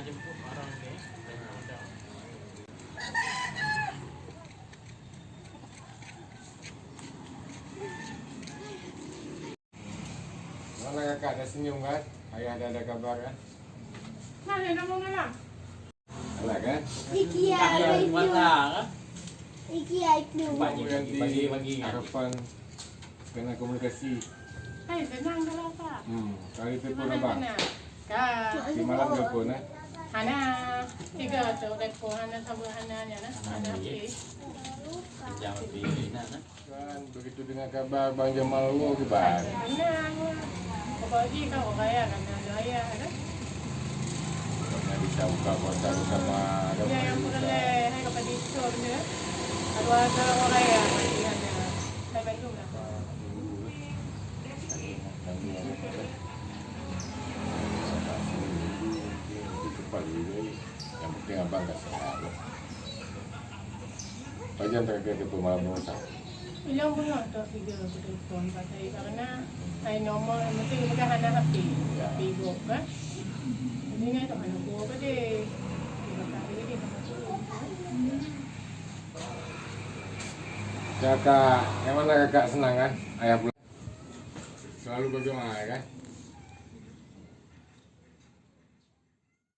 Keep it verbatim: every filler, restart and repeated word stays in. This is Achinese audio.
Jemput barang ni. Mana kakak dah senyum kan? Ayah dah ada kabar kan? Mana nama malam? Alah kan? Iki ayah itu. Iki ayah itu. Pagi, pagi, pagi, pagi. Harapan kena komunikasi. Hai, tenang dulu, Pak. Hmm, kali telepon abang. Tenang, tenang. Kak. Di malam telepon, eh? Hana. Tiga tu telepon, Hana sama Hana nya, nah. Hana, okey. Jangan pilih, nah, nah. Kan, begitu dengar kabar Bang Jamal, oh, kiban. Tenang. Apalagi kan orang kaya kan, ada ayah kan. Pokoknya bisa buka puasa bersama, kan? Ya, yang pernah leh, hai, kepada Isur je. Kalau ada orang kaya, pasti ada. Hai, baik dulu lah. Yang penting abang dah sehat lah. Pajan terakhir telepon malam tu, Ustaz? Ilong bunoe tok tiga aku telepon pasal karena hai nomor mesti bukan hana H P. Ya. H P gop kan. Jadi ngai tok hana gop ke deh. Tiga kali deh hana gop. Kakak, yang mana kakak senang kan? Ayah pulang. Selalu bagaimana kan?